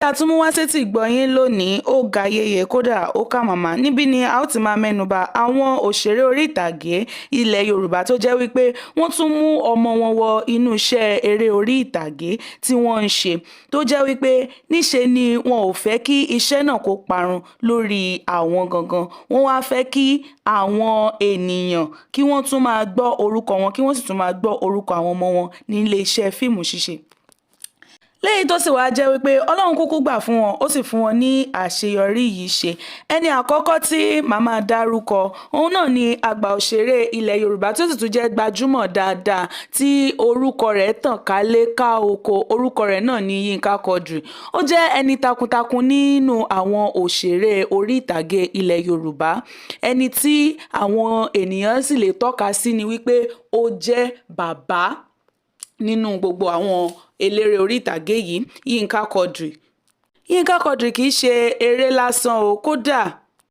A tún mú wá sétí ìgbọ́ yín lónìí, ó ga yeye, kódà ó kà màmá. Níbí ni a ó ti máa mẹ́nuba àwọn òṣèré orí ìtàgé ilẹ̀ Yorùbá tó jẹ́ wípé wọ́n tún mú ọmọ wọn wọ inú iṣẹ́ eré orí ìtàgé tí wọ́n ń ṣe, tó jẹ́ wípé níṣe ni wọn ò fẹ́ kí iṣẹ́ náà kó parun lórí àwọn gangan. Wọ́n wá fẹ́ kí àwọn ènìyàn kí wọ́n tún máa gbọ́ orúkọ wọn, kí wọ́n sì tún máa gbọ́ orúkọ àwọn ọmọ wọn nílé iṣẹ́ fíìmù ṣíṣe, léyìí tó sì wáá jẹ́ wípé Ọlọ́run kúkú gbà fún wọn, ó sì fún wọn ní àṣeyọrí yìí ṣe. Ẹni àkọ́kọ́ tí màá dárúkọ, òun náà ni àgbà òṣèré ilẹ̀ Yorùbá tí ó sì tún jẹ́ gbajúmọ̀ dáadáa, tí orúkọ rẹ̀ tàn kálé ká oko. Orúkọ rẹ̀ náà ni Yínká Quadri. Ó jẹ́ ẹni takuntakun nínú àwọn òṣèré orí ìtàgé ilẹ̀ Yorùbá. Ẹni tí àwọn ènìyàn sì lè tọ́ka sí ni wípé ó jẹ́ bàbá nínú gbogbo àwọn eléré orí ìtàgé yìí, Yínká Quadri. Yínká Quadri kì í ṣe eré lásán o. Kódà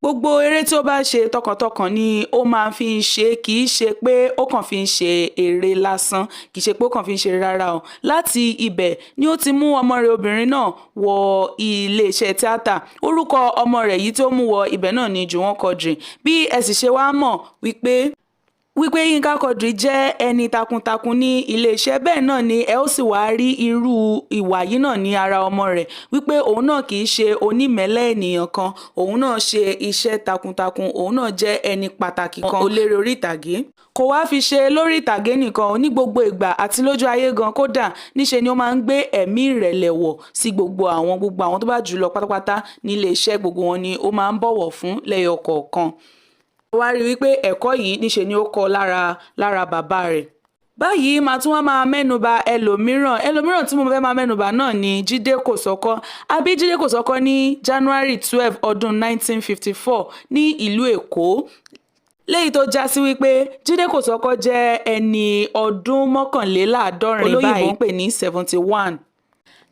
gbogbo eré tí ó bá ṣe, tọkàntọkàn ni ó máa fi ń ṣe. Kì í ṣe pé ó kàn fi ń ṣe eré lásán, kì í ṣe pé ó kàn fi ń ṣe rárá o. Láti ibẹ̀ ni ó ti mú ọmọ rẹ̀ obìnrin náà wọ iléeṣẹ́ tíátà. Orúkọ ọmọ rẹ̀ yìí tí ó mú wọ ibẹ̀ náà ni Juwon Quadri. Bí ẹ sì ṣe wá mọ̀ wípé Yínká Quadri jẹ́ ẹni takuntakun ní iléeṣẹ́, bẹ́ẹ̀ náà ni ẹ ó sì wá rí irú ìwà yìí náà ní ara ọmọ rẹ̀, wípé òun náà kì í ṣe onímẹ̀lẹ́ ènìyàn kan. Òun náà ṣe iṣẹ́ takuntakun, òun náà jẹ́ ẹni pàtàkì kan oléré orí ìtàgé. Kò wá fi ṣe lórí ìtàgé nìkan, ní gbogbo ìgbà àti lójú ayé gan. Kódà níṣe ni ó máa ń gbé ẹ̀mí ìrẹ̀lẹ̀ wọ̀ sí gbogbo àwọn tó bá jù lọ pátápátá nílé iṣẹ́. Gbogbo wọn ni ó máa ń bọ̀wọ̀ fún lẹ́yọ kọ̀ọ̀kan. Wá rí wípé ẹ̀kọ́ yìí níṣe ni ó kọ́ lára bàbá rẹ̀. Báyìí, màá tún wá máa mẹ́nuba ẹlòmíràn. Ẹlòmíràn tí mo fẹ́ máa mẹ́nuba náà ni Jídé Kòsọ́kọ́. A bí Jídé Kòsọ́kọ́ ní January 12, ọdún 1954 ní ìlú Èkó, léyìí tó já sí wípé Jídé Kòsọ́kọ́ jẹ́ ẹni ọdún 71 báyìí, olóyìnbó ń pè ní 71.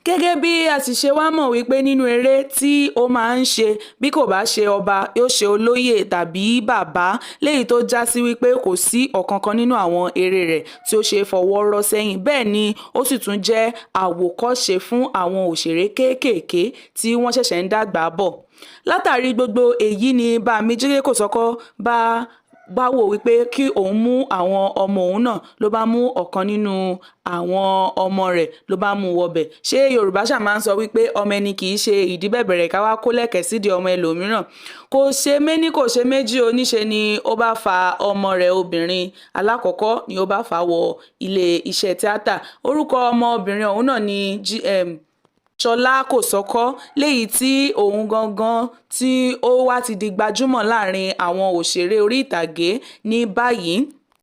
Gẹ́gẹ́ bí a sì ṣe wá mọ̀ wípé nínú eré tí ó máa ń ṣe, bí kò bá ṣe ọba, yóò ṣe olóyè tàbí bàbá, léyìí tó já sí wípé kò sí ọ̀kankan nínú àwọn eré rẹ̀ tí ó ṣe é fọwọ́ rọ́ sẹ́yìn. Bẹ́ẹ̀ ni ó sì tún jẹ́ àwòkọ́ṣe fún àwọn òṣèré kéékèèké tí wọ́n ṣẹ̀ṣẹ̀ ń dàgbà bọ̀. Látàrí gbogbo èyí ni bàmí Jídé Kòsọ́kọ́ bá wò wípé kí òun mú àwọn ọmọ òun náà, ló bá mú ọ̀kan nínú àwọn ọmọ rẹ̀, ló bá mú wọbẹ̀. Ṣé Yorùbá ṣáà máa ń sọ wípé ọmọ ẹni kì í ṣe ìdí bẹ̀bẹ̀rẹ̀ ká wá kó lẹ̀kẹ̀ sídìí ọmọ ẹlòmíràn? Kò ṣe méní, kò ṣe méjì o, níṣe ni ó bá fa ọmọ rẹ̀ obìnrin alákọ̀ọ́kọ́ ni ó bá fà wọ ilé iṣẹ́ tíátà. Orúkọ ọmọbìnrin ọ̀hún náà ni Ṣọlá Kòsọ́kọ́, léyìí tí òun gangan tí ó wá ti di gbajúmọ̀ láàrin àwọn òṣèré orí ìtàgé ní báyìí.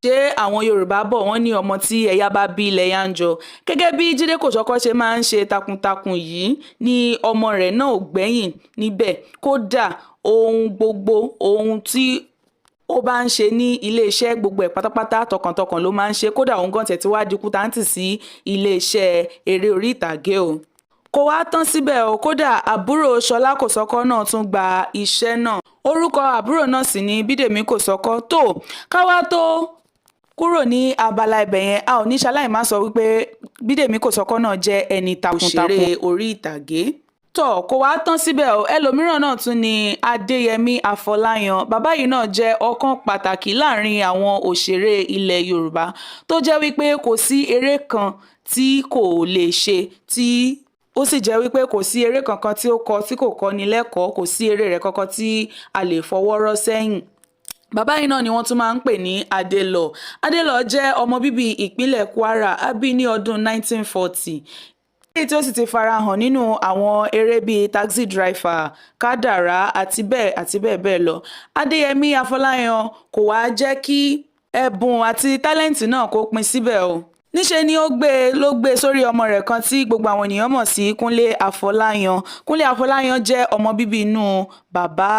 Ṣé àwọn Yorùbá bọ̀, wọ́n ní ọmọ tí ẹ̀yà bá bí lẹ́yà ń jọ. Gẹ́gẹ́ bí Jídé Kòsọ́kọ́ ṣe máa ń ṣe takuntakun yìí ni ọmọ rẹ̀ náà ò gbẹ́yìn níbẹ̀. Kódà ohun gbogbo ohun tí ó bá ń ṣe ní iléeṣẹ́, gbogbo ẹ̀ pátápátá, tọkàntọkàn ló máa ń ṣe. Kódà òun gan tẹ̀ tí wàá di kútáǹtì sí iléeṣẹ́ eré orí ìtàgé o. Kò wá tán síbẹ̀ o. Kódà àbúrò Ṣọlá Kòsọ́kọ́ náà tún gba iṣẹ́ náà. Orúkọ àbúrò náà sì ni Bídèmí Kòsọ́kọ́. Tó ká wá tó kúrò ní abala ibẹ̀ yẹn, a ò ní ṣaláì má sọ wípé Bídèmí Kòsọ́kọ́ náà jẹ́ ẹni takuntakun òṣèré orí ìtàgé. Tó kò wá tán síbẹ̀ o, ẹlòmíràn náà tún ni Adéyẹmí Afọláyan. Bàbá yìí náà jẹ́ ọ̀kan pàtàkì láàrin àwọn òṣèré ilẹ̀ Yorùbá, tó jẹ́ wípé kò sí eré kan tí kò lè ṣe, tí ó sì jẹ́ wípé kò sí eré kankan tí ó kọ tí kò kọ́ni lẹ́kọ̀ọ́. Kò sí eré rẹ̀ kankan tí a lè fọwọ́ rọ́ sẹ́yìn. Bàbá yìí náà ni wọ́n tún máa ń pè ní Adélọ̀. Adélọ̀ jẹ́ ọmọ bíbí ìpínlẹ̀ Kwara, a bí ní ọdún 1940, èyí tí ó sì ti farahàn nínú àwọn eré bíi Taxi Driver, Kádàrá, àti bẹ́ẹ̀ àti bẹ́ẹ̀ bẹ́ẹ̀ lọ. Adéyẹmí Afọláyan kò wá jẹ́ kí ẹ̀bùn àti tálẹ́ǹtì náà kó pin síbẹ̀ o. Níṣe ni ó gbé ló gbé sórí ọmọ rẹ̀ kan tí gbogbo àwọn ènìyàn mọ̀ sí Kúnlé Afọláyan. Kúnlé Afọláyan jẹ́ ọmọ bíbí inú bàbá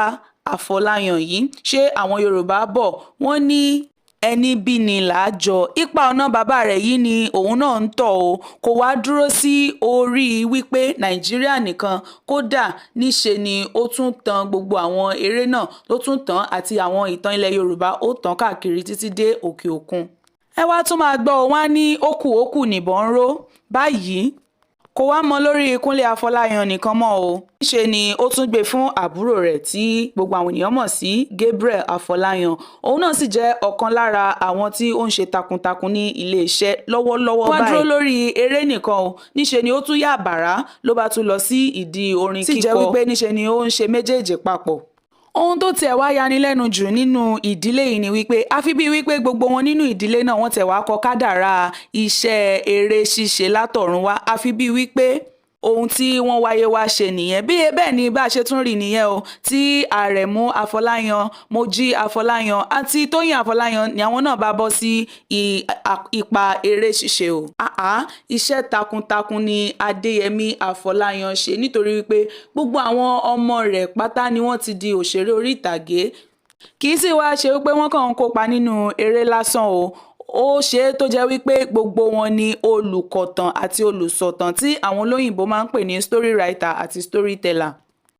Afọláyan yìí. Ṣé àwọn Yorùbá bọ̀, wọ́n ní ẹni bí ni là á jọ. Ipa ọ̀nà bàbá rẹ̀ yìí ni òun náà ń tọ̀ o. Kò wá dúró sí orí wípé Nàìjíríà nìkan. Kódà níṣe ni ó tún tan gbogbo àwọn eré náà, ló tún tàn àti àwọn ìtàn ilẹ̀ Yorùbá, ó tàn káàkiri títí dé òkè òkun. Ẹ wá tún máa gbọ́, wọ́n á ní ó kù, ó kù nìbọn ń ró báyìí. Kò wá mọ lórí Kúnlé Afọláyan nìkan mọ́ o. Níṣe ni ó tún gbé fún àbúrò rẹ̀ tí gbogbo àwọn ènìyàn mọ̀ sí Gabriel Afọláyan. Òun náà sì jẹ́ ọ̀kan lára àwọn tí ó ń ṣe takuntakun ní iléeṣẹ́ lọ́wọ́lọ́wọ́ báyìí. Wá dúró lórí eré nìkan o, níṣe ni ó tún yà bàrá ló bá tún lọ sí ìdí orin kíkọ. Sì jẹ́ wípé níṣe ni ó ń ṣe méjèèjì papọ̀. Ohun tó tiẹ̀ wá yani lẹ́nu jù nínú ìdílé yìí ni wípé àfi bíi wípé gbogbo wọn nínú ìdílé náà wọ́n tẹ̀ wá kọ kádàrá iṣẹ́ eré ṣíṣe látọ̀run wá, àfi bíi wípé ohun tí wọ́n wáyé wá ṣe nìyẹn. Bí bẹ́ẹ̀ ni bá a ṣe tún rí nìyẹn o, tí Àrẹ̀mú Afọláyan, Mojí Afọláyan àti Tóyìn Afọláyan ni àwọn náà bá bọ́ sí ipa eré ṣíṣe o. Àá, iṣẹ́ takuntakun ni Adéyẹmí Afọláyan ṣe, nítorí wípé gbogbo àwọn ọmọ rẹ̀ pátá ni wọ́n ti di òṣèré orí ìtàgé. Kì í sì wá ṣe wípé wọ́n kàn ń kópa nínú eré lásán o. Ó ṣe é tó jẹ́ wípé gbogbo wọn ni olùkọ̀tàn àti olùsọ̀tàn tí àwọn olóyìnbó máa ń pè ní story writer àti storyteller.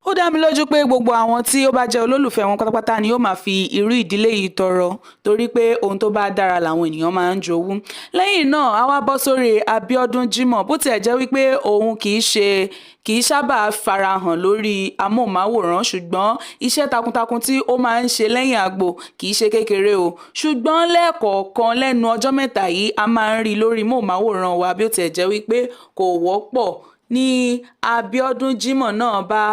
Ó dá mi lójú pé gbogbo àwọn tí ó bá jẹ́ olólùfẹ́ wọn pátápátá ni ó máa fi irú ìdílé yìí tọrọ, torí pé ohun tó bá dára làwọn ènìyàn máa ń jowú. Lẹ́yìn náà, a wá bọ́ sórí Abíọ́dún Jimoh. Bó tiẹ̀ jẹ́ wípé òun kì í sábà farahàn lórí amóhùnmáwòrán, ṣùgbọ́n iṣẹ́ takuntakun tí ó máa ń ṣe lẹ́yìn agbo kì í ṣe kékeré o. Ṣùgbọ́n lẹ́ẹ̀kọ̀ọ̀kan lẹ́nu ọjọ́ mẹ́ta yìí, a máa ń rí i lórí móhùnmáwòrán wa, bí ó tiẹ̀ jẹ́ wípé kò wọ́pọ̀ ní. Abíọ́dún Jimoh náà bá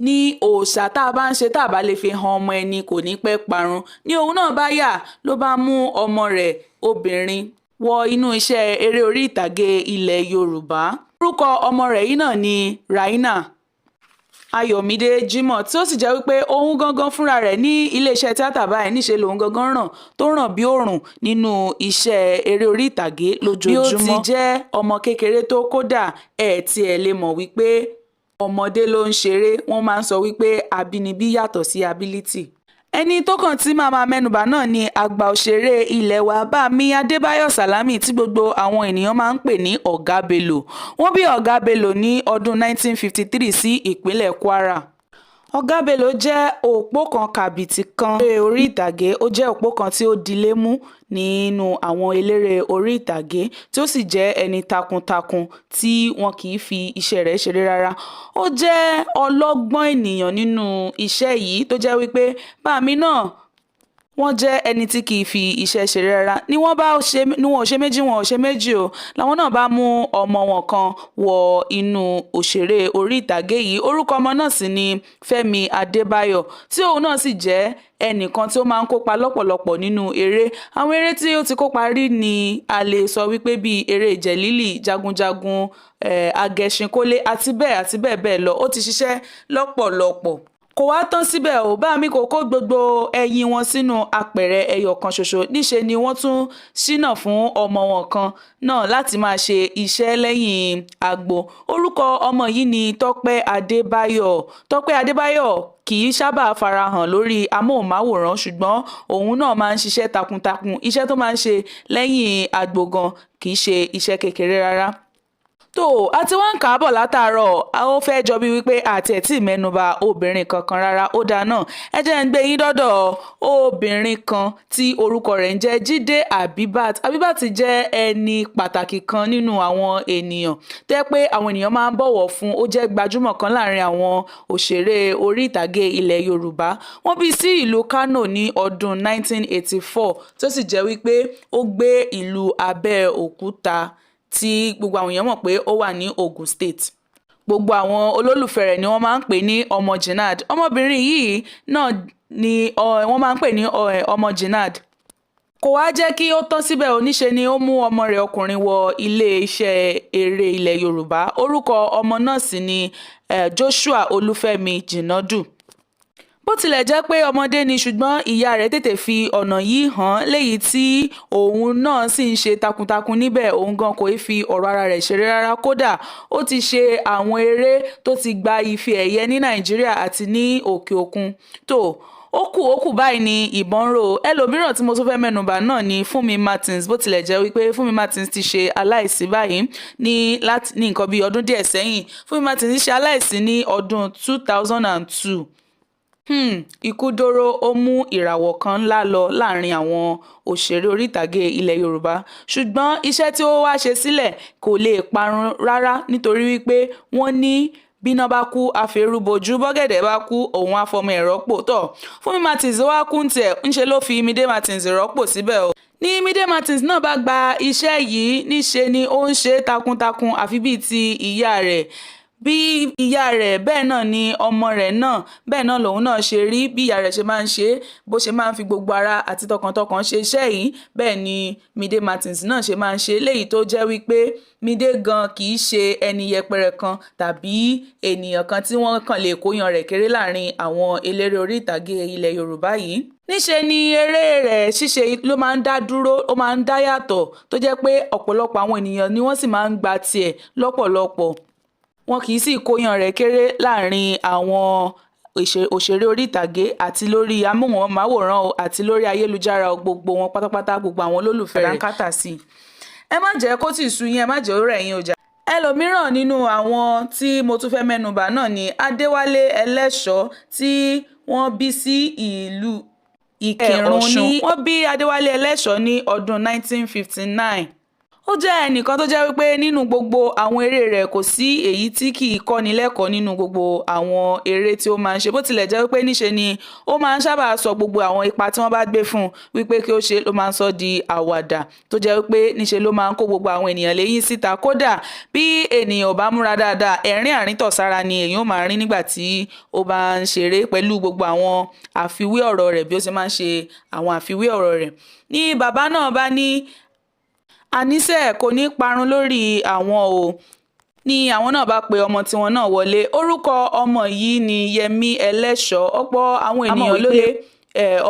ní òòṣà tá a bá ń ṣe tá a bá lè fi han ọmọ ẹni kò ní pẹ́ parun, ní òun náà bá yà ló bá mú ọmọ rẹ̀ obìnrin wọ inú iṣẹ́ eré orí ìtàgé ilẹ̀ Yorùbá. Orúkọ ọmọ rẹ̀ yìí náà ni Raina Ayọ̀mídé Jimoh, tí ó sì jẹ́ wípé òun gangan fúnra rẹ̀ ní iléeṣẹ́ tíátà báyìí, níṣe lòun gangan ràn tó ràn bí òrùn nínú iṣẹ́ eré orí ìtàgé lójoojúmọ́. Bí ó ti jẹ́ ọmọ kékeré tó, kódà ẹ̀ tiẹ̀ lè mọ̀ wípé ọmọdé ló ń ṣeré. Wọ́n máa ń sọ wípé abínibí yàtọ̀ sí ability. Ẹni tó kàn tí màá máa mẹ́nubà náà ni àgbà òṣèré ilé wa, Bámi Adébáyọ̀ Sàlámì, tí gbogbo àwọn ènìyàn máa ń pè ní Ọ̀gá Bello. Wọ́n bí Ọ̀gá Bello ní ọdún 1953 sí ìpínlẹ̀ Kwara. Ọ̀gá Bello jẹ́ òpó kan kàbìtì kan eré orí ìtàgé. Ó jẹ́ òpó kan tí ó dilé mú nínú àwọn eléré orí ìtàgé, tí ó sì jẹ́ ẹni takuntakun tí wọn kì í fi iṣẹ́ rẹ̀ ṣeré rárá. Ó jẹ́ ọlọ́gbọ́n ènìyàn nínú iṣẹ́ yìí, tó jẹ́ wípé bámi náà wọ́n jẹ́ ẹni tí kì í fi iṣẹ́ ṣeré rárá. Ni wọ́n bá ṣe ni wọn ò ṣe méjì, wọn ò ṣe méjì o, làwọn náà bá mú ọmọ wọn kan wọ inú òṣèré orí ìtàgé yìí. Orúkọ ọmọ náà sì ni Fẹ́mi Adébáyọ̀, tí òun náà sì jẹ́ ẹnìkan tí ó máa ń kópa lọ́pọ̀lọpọ̀ nínú eré. Àwọn eré tí ó ti kópa rí ni a lè sọ wípé bíi eré Jẹ̀lílì, Jagunjagun, Agẹṣinkólé àti bẹ́ẹ̀ àti bẹ́ẹ̀ bẹ́ẹ̀ lọ. Ó ti ṣiṣẹ́ lọ́pọ̀lọpọ̀. Kò wá tán síbẹ̀ o. Bámi kò kó gbogbo ẹyin wọn sínú apẹ̀rẹ̀ ẹyọ kan ṣoṣo. Níṣe ni wọ́n tún ṣínà fún ọmọ wọn kan náà láti máa ṣe iṣẹ́ lẹ́yìn agbo. Orúkọ ọmọ yìí ni Tọ́pẹ́ Adébáyọ̀. Tọ́pẹ́ Adébáyọ̀ kì í sábà farahàn lórí amóhùnmáwòrán, ṣùgbọ́n òun náà máa ń ṣiṣẹ́ takuntakun. Iṣẹ́ tó máa ń ṣe lẹ́yìn agbo gan kì í ṣe iṣẹ́ kékeré rárá. Tó a ti wá ń kà á bọ̀ látàárọ̀, ó fẹ́ jọ bí wípé àti ẹ̀ tí mẹ́nuba obìnrin kankan rárá. Ó dáa náà, ẹ jẹ́ ń gbé yín dọ́dọ̀ obìnrin kan tí orúkọ rẹ̀ ń jẹ́ Jídé Abibat. Abibat jẹ́ ẹni pàtàkì kan nínú àwọn ènìyàn tẹ́ pé àwọn ènìyàn máa ń bọ̀wọ̀ fún. Ó jẹ́ gbajúmọ̀ kan láàrin àwọn òṣèré orí ìtàgé ilẹ̀ Yorùbá. Wọ́n bí sí ìlú Kano ní ọdún 1984, tó sì jẹ́ wípé ó gbé ìlú Abẹ́òkúta, tí gbogbo àwọn èèyàn mọ̀ pé ó wà ní Ogun State. Gbogbo àwọn olólùfẹ́ rẹ̀ ni wọ́n máa ń pè ní ọmọ Jinad. Ọmọbìnrin yìí náà ni wọ́n máa ń pè ní ọmọ Jinad. Kò wá jẹ́ kí ó tán síbẹ̀ o. Níṣe ni ó mú ọmọ rẹ̀ ọkùnrin wọ iléeṣẹ́ eré ilẹ̀ Yorùbá. Orúkọ ọmọ náà sì ni Joshua Olúfẹ́mi Jinadu. Bó tilẹ̀ jẹ́ pé ọmọdé ni, ṣùgbọ́n ìyá rẹ̀ tètè fi ọ̀nà yìí hàn, léyìí tí òun náà sì ń ṣe takuntakun níbẹ̀. Òun gan kò fi ọ̀rọ̀ ara rẹ̀ ṣeré rárá. Kódà ó ti ṣe àwọn eré tó ti gba ife ẹ̀yẹ ní Nàìjíríà àti ní òkè òkun. Tó ó kù, ó kù báyìí ní ìbọn ró. Ẹlòmíràn tí mo tún fẹ́ mẹ́nubà náà ni Fúnmi Martins. Bó tilẹ̀ jẹ́ wípé Fúnmi Martins ti ṣe aláìsí báyìí ní láti ní nǹkan bíi ọdún díẹ̀ sẹ́yìn. Fúnmi Martins ṣe aláìsí ní ọdún 2002. Ikú dọ̀rọ̀, ó mú ìràwọ̀ kan ńlá lọ láàrin àwọn òṣèré orí ìtàgé ilẹ̀ Yorùbá, ṣùgbọ́n iṣẹ́ tí ó wá ṣe sílẹ̀ kò lè parun rárá, nítorí wípé wọ́n ní bíná bá kú àfẹ́rù bojú, bọ́gẹ̀dẹ̀ bá kú òun àfọmọ ẹ̀ rọ́pò. Tọ̀, Fúnmi Martins wá kú ní tiẹ̀, ńṣe ló fi Mide Martins rọ́pò síbẹ̀ o. Ní Mide Martins náà bá gba iṣẹ́ yìí, níṣe ni ó ń ṣe takuntakun, àfi bíi ti ìyá rẹ̀. Bí ìyá rẹ̀ bẹ́ẹ̀ náà ni ọmọ rẹ̀ náà, bẹ́ẹ̀ náà lòun náà ṣe rí. Bí ìyá rẹ̀ ṣe máa ń ṣe, bó ṣe máa ń fi gbogbo ara àti tọkàntọkàn ṣe iṣẹ́ yìí, bẹ́ẹ̀ ni Mide Martins náà ṣe máa ń ṣe, léyìí tó jẹ́ wípé Mide gan kì í ṣe ẹni yẹpẹrẹ kan tàbí ènìyàn kan tí wọ́n kàn lè kóyan rẹ̀ kéré láàrin àwọn eléré orí ìtàgé ilẹ̀ Yorùbá yìí. Níṣe ni eré rẹ̀ ṣíṣe ló máa ń dá dúró, ó máa ń dá yàtọ̀, tó jẹ́ pé ọ̀pọ̀lọpọ̀ àwọn ènìyàn ni wọ́n sì máa ń gba tiẹ̀ lọ́pọ̀lọpọ̀. Wọn kì í sì kóyan rẹ̀ kéré láàrin àwọn òṣèré orí ìtàgé àti lórí amóhùnmáwòrán àti lórí ayélujára, gbogbo wọn pátápátá, gbogbo àwọn olólùfẹ́ rẹ̀ kátà sí i. Ẹ má jẹ́ kó tì sú yín, ẹ má jẹ́ ó rẹ̀ yín ọjà. Ẹlòmíràn nínú àwọn tí mo tún fẹ́ mẹ́nubà náà ni Adéwálé Ẹlẹ́ṣọ́, tí wọ́n bí sí ìlú Ìkìrun. Ní wọ́n bí Adéwálé Ẹlẹ́ṣọ́ ní ọdún 1959. Ó jẹ́ ẹnìkan tó jẹ́ wípé nínú gbogbo àwọn eré rẹ̀, kò sí èyí tí kì í kọ́ni lẹ́kọ̀ọ́ nínú gbogbo àwọn eré tí ó máa ń ṣe. Bó tilẹ̀ jẹ́ wípé níṣe ni ó máa ń sábà sọ gbogbo àwọn ipa tí wọ́n bá gbé fún un wípé kí ó ṣe, ló máa ń sọ di àwàdà, tó jẹ́ wípé níṣe ló máa ń kó gbogbo àwọn ènìyàn léyín síta. Kódà bí ènìyàn ò bá múra dáadáa, ẹ̀rín àríntọ̀sára ni èèyàn ó máa rín nígbà tí ó bá ń ṣeré pẹ̀lú gbogbo àwọn àfiwé ọ̀rọ̀ rẹ̀, bí ó ṣe máa ń ṣe àwọn àfiwé ọ̀rọ̀ rẹ̀. Ní bàbá náà bá ní àníṣe kò ní parun lórí àwọn o, ní àwọn náà bá pe ọmọ tiwọn náà wọlé. Orúkọ ọmọ yìí ni Yẹmí Ẹlẹ́ṣọ́. Ọ̀pọ̀ àwọn ènìyàn ló lè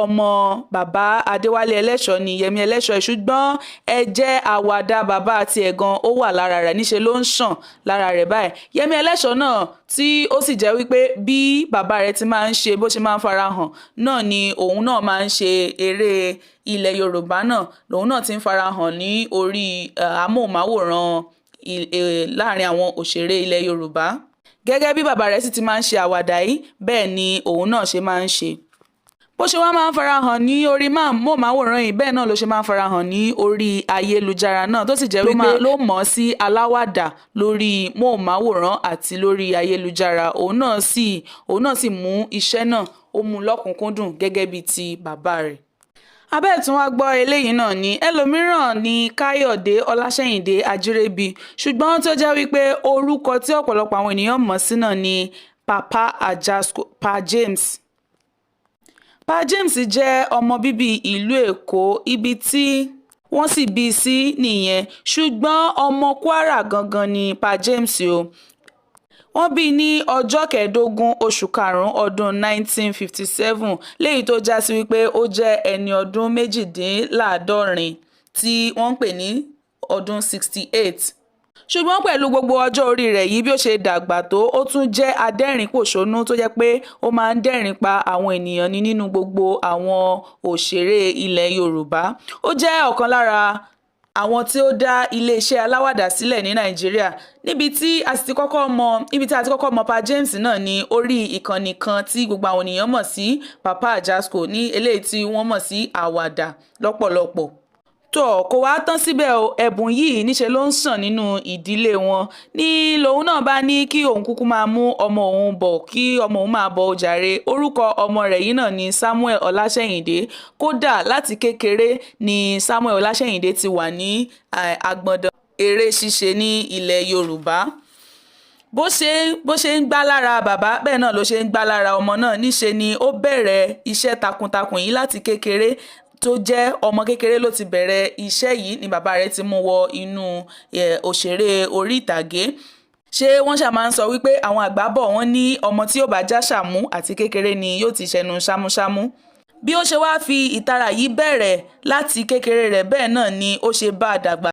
ọmọ bàbá Adéwálé Ẹlẹ́ṣọ́ ni Yẹmí Ẹlẹ́ṣọ́, ṣùgbọ́n ẹ jẹ́ àwàdà bàbá tiẹ̀ gan ó wà lára rẹ̀, níṣe ló ń ṣàn lára rẹ̀ báyìí. Yẹmí Ẹlẹ́ṣọ́ náà tí ó sì jẹ́ wípé bí bàbá rẹ̀ ti máa ń ṣe, bó ṣe máa ń farahàn náà ni òun náà máa ń ṣe eré ilẹ̀ Yorùbá náà, lòun náà ti ń farahàn ní orí amóhùnmáwòrán láàrin àwọn òṣèré ilẹ̀ Yorùbá. Gẹ́gẹ́ bí bàbá rẹ̀ sì ti máa ń ṣe àwàdà yìí, bẹ́ẹ̀ ni òun náà ṣe máa ń ṣe. Bó ṣe wá máa ń farahàn ní orí móhùnmáwòrán yìí, bẹ́ẹ̀ náà ló ṣe máa ń farahàn ní orí ayélujára náà, tó sì jẹ́ wípé ló mọ̀ ọ́ sí aláwàdà lórí móhùnmáwòrán àti lórí ayélujára. Òun náà sì mú iṣẹ́ náà, ó mú lọ́kùnkúndùn gẹ́gẹ́ bíi ti bàbá rẹ̀. Abẹ́ tún wá gbọ́ eléyìí náà ni ẹlòmíràn ní Káyọ̀dé Ọláṣẹ́yìndé Ajírébi, ṣùgbọ́n tó jẹ́ wípé orúkọ tí ọ̀pọ̀lọpọ̀ àwọn ènìyàn mọ̀ sí náà ni Papa Ajasco, Pa James. Pa James jẹ́ ọmọ bíbí ìlú Èkó, ibi tí wọ́n sì bí i sí nìyẹn, ṣùgbọ́n ọmọ Kwara gangan ni Pa James o. Wọ́n bí i ní ọjọ́ kẹẹ̀ẹ́dógún oṣù karùn-ún ọdún 1957, léyìí tó já sí wípé ó jẹ́ ẹni ọdún méjìdínláàádọ́rin, tí wọ́n ń pè ní ọdún 68. Ṣùgbọ́n pẹ̀lú gbogbo ọjọ́ orí rẹ̀ yìí, bí ó ṣe dàgbà tó, ó tún jẹ́ adẹ́rìn-pọ̀ṣónú, tó jẹ́ pé ó máa ń dẹ́rìn pa àwọn ènìyàn ní nínú gbogbo àwọn òṣèré ilẹ̀ Yorùbá. Ó jẹ́ ọ̀kan lára àwọn tí ó dá iléeṣẹ́ aláwàdà sílẹ̀ ní Nàìjíríà. Níbi tí a ti kọ́kọ́ mọ Pa James náà ní orí ìkànnì kan tí gbogbo àwọn ènìyàn mọ̀ sí Papa Ajasco, ní eléyìí tí wọ́n mọ̀ sí àwàdà lọ́pọ̀lọpọ̀. Tó kò wá tán síbẹ̀ o, ẹ̀bùn yìí níṣe ló ń sàn nínú ìdílé wọn. Ní lòun náà bá ní kí òun kúkú máa mú ọmọ òun bọ̀, kí ọmọ òun máa bọ̀ ojàre. Orúkọ ọmọ rẹ̀ yìí náà ni Samuel Ọláṣẹ́yìndé. Kódà láti kékeré ni Samuel Ọláṣẹ́yìndé ti wà ní agbọ̀ndàn eré ṣíṣe ní ilẹ̀ Yorùbá. Bó ṣe ń gbá lára bàbá, bẹ́ẹ̀ náà ló ṣe ń gbá lára ọmọ náà. Níṣe ni ó bẹ̀rẹ̀ iṣẹ́ takuntakun yìí láti kékeré, tó jẹ́ ọmọ kékeré ló ti bẹ̀rẹ̀ iṣẹ́ yìí ni bàbá rẹ̀ ti mú wọ inú òṣèré orí ìtàgé. Ṣé wọ́n ṣáà máa ń sọ wípé àwọn àgbà bọ̀, wọ́n ní ọmọ tí yóò bá já ṣàmú, àti kékeré ni yóò ti ṣẹnu ṣámúṣámú. Bí ó ṣe wáá fi ìtara yìí bẹ̀rẹ̀ láti kékeré rẹ̀, bẹ́ẹ̀ náà ni ó ṣe bá a dàgbà.